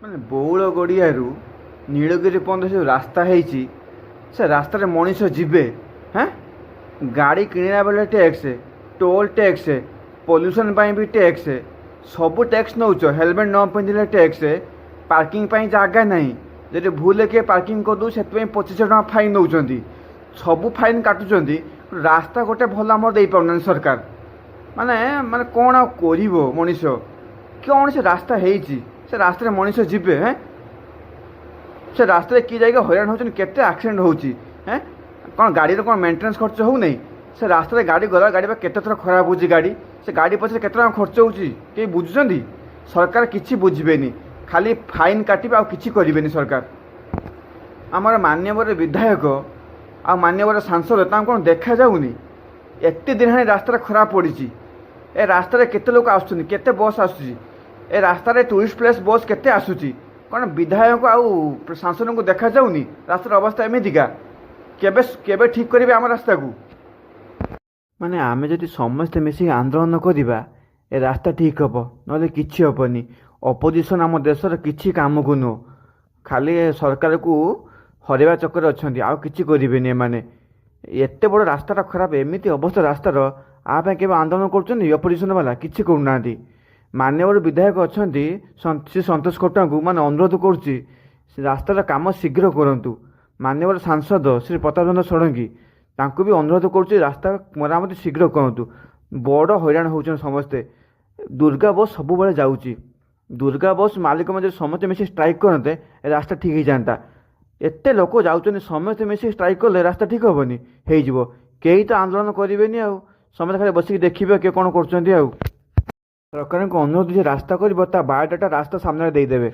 ମାନେ ବଉଳଗଡ଼ିଆରୁ ନୀଳଗିରି ପର୍ଯ୍ୟନ୍ତ ଯେଉଁ ରାସ୍ତା ହେଇଛି, ସେ ରାସ୍ତାରେ ମଣିଷ ଯିବେ? ହେଁ, ଗାଡ଼ି କିଣିଲା ବେଳେ ଟ୍ୟାକ୍ସ, ଟୋଲ୍ ଟ୍ୟାକ୍ସ, ପଲ୍ୟୁସନ୍ ପାଇଁ ବି ଟ୍ୟାକ୍ସ, ସବୁ ଟ୍ୟାକ୍ସ ନେଉଛ। ହେଲମେଟ୍ ନ ପିନ୍ଧିଲେ ଟ୍ୟାକ୍ସ, ପାର୍କିଂ ପାଇଁ ଜାଗା ନାହିଁ, ଯଦି ଭୁଲରେ କିଏ ପାର୍କିଂ କରିଦେଉଛି, ସେଥିପାଇଁ 2500 ଟଙ୍କା ଫାଇନ୍ ନେଉଛନ୍ତି। ସବୁ ଫାଇନ୍ କାଟୁଛନ୍ତି, ରାସ୍ତା ଗୋଟେ ଭଲ ଆମର ଦେଇପାରୁନାହାନ୍ତି ସରକାର। ମାନେ ମାନେ କ'ଣ ଆଉ କରିବ ମଣିଷ? କ'ଣ ସେ ରାସ୍ତା ହେଇଛି, ସେ ରାସ୍ତାରେ ମଣିଷ ଯିବେ? ହେଁ, ସେ ରାସ୍ତାରେ କିଏ ଯାଇକି ହଇରାଣ ହେଉଛନ୍ତି, କେତେ ଆକ୍ସିଡେଣ୍ଟ ହେଉଛି। ହେଁ, କ'ଣ ଗାଡ଼ିର କ'ଣ ମେଣ୍ଟେନାନ୍ସ ଖର୍ଚ୍ଚ ହେଉନାହିଁ? ସେ ରାସ୍ତାରେ ଗାଡ଼ି ଗଲା, ଗାଡ଼ି ବା କେତେ ଥର ଖରାପ ହେଉଛି ଗାଡ଼ି, ସେ ଗାଡ଼ି ପଛରେ କେତେ ଟଙ୍କା ଖର୍ଚ୍ଚ ହେଉଛି, କେହି ବୁଝୁଛନ୍ତି? ସରକାର କିଛି ବୁଝିବେନି, ଖାଲି ଫାଇନ୍ କାଟିବେ, ଆଉ କିଛି କରିବେନି ସରକାର। ଆମର ମାନ୍ୟବର ବିଧାୟକ ଆଉ ମାନ୍ୟବର ସାଂସଦ, ତାଙ୍କୁ କ'ଣ ଦେଖାଯାଉନି? ଏତେ ଦିନ ହେଲାଣି ରାସ୍ତାଟା ଖରାପ ପଡ଼ିଛି। ଏ ରାସ୍ତାରେ କେତେ ଲୋକ ଆସୁଛନ୍ତି, କେତେ ବସ୍ ଆସୁଛି, ଏ ରାସ୍ତାରେ ଟୁରିଷ୍ଟ ପ୍ଲେସ୍ ବସ୍ କେତେ ଆସୁଛି। କ'ଣ ବିଧାୟକ ଆଉ ସାଂସଦଙ୍କୁ ଦେଖାଯାଉନି ରାସ୍ତାର ଅବସ୍ଥା ଏମିତିକା? କେବେ କେବେ ଠିକ୍ କରିବେ ଆମ ରାସ୍ତାକୁ? ମାନେ ଆମେ ଯଦି ସମସ୍ତେ ମିଶିକି ଆନ୍ଦୋଳନ କରିବା, ଏ ରାସ୍ତା ଠିକ୍ ହେବ, ନହେଲେ କିଛି ହେବନି। ଅପୋଜିସନ୍ ଆମ ଦେଶର କିଛି କାମକୁ ନୁହଁ, ଖାଲି ସରକାରକୁ ହରାଇବା ଚକ୍କରରେ ଅଛନ୍ତି, ଆଉ କିଛି କରିବେନି ଏମାନେ। ଏତେ ବଡ଼ ରାସ୍ତାଟା ଖରାପ, ଏମିତି ଅବସ୍ଥା ରାସ୍ତାର, ଆ ପାଇଁ କେବେ ଆନ୍ଦୋଳନ କରୁଛନ୍ତି ଅପୋଜିସନ୍ ବାଲା? କିଛି କରୁନାହାନ୍ତି। ମାନ୍ୟବର ବିଧାୟକ ଅଛନ୍ତି ଶ୍ରୀ ସନ୍ତୋଷ ଖଟୁଆଙ୍କୁ ମାନେ ଅନୁରୋଧ କରୁଛି, ସେ ରାସ୍ତାର କାମ ଶୀଘ୍ର କରନ୍ତୁ। ମାନ୍ୟବର ସାଂସଦ ଶ୍ରୀ ପ୍ରତାପ ଚନ୍ଦ୍ର ଷଡ଼ଙ୍ଗୀ, ତାଙ୍କୁ ବି ଅନୁରୋଧ କରୁଛି, ରାସ୍ତା ମରାମତି ଶୀଘ୍ର କରନ୍ତୁ। ବଡ଼ ହଇରାଣ ହେଉଛନ୍ତି ସମସ୍ତେ। ଦୁର୍ଗା ବସ୍ ସବୁବେଳେ ଯାଉଛି। ଦୁର୍ଗା ବସ୍ ମାଲିକମାନେ ଯଦି ସମସ୍ତେ ମିଶି ଷ୍ଟ୍ରାଇକ୍ କରନ୍ତେ, ଏ ରାସ୍ତା ଠିକ୍ ହେଇଯାନ୍ତା। ଏତେ ଲୋକ ଯାଉଛନ୍ତି, ସମସ୍ତେ ମିଶି ଷ୍ଟ୍ରାଇକ୍ କଲେ ରାସ୍ତା ଠିକ୍ ହେବନି? ହେଇଯିବ। କେହି ତ ଆନ୍ଦୋଳନ କରିବେନି, ଆଉ ସମସ୍ତେ ଖାଲି ବସିକି ଦେଖିବେ କିଏ କ'ଣ କରୁଛନ୍ତି। ଆଉ ସରକାରଙ୍କୁ ଅନୁରୋଧ ଯେ ରାସ୍ତା କରିବ, ତା ବାୟୋଡାଟା ରାସ୍ତା ସାମ୍ନାରେ ଦେଇଦେବେ।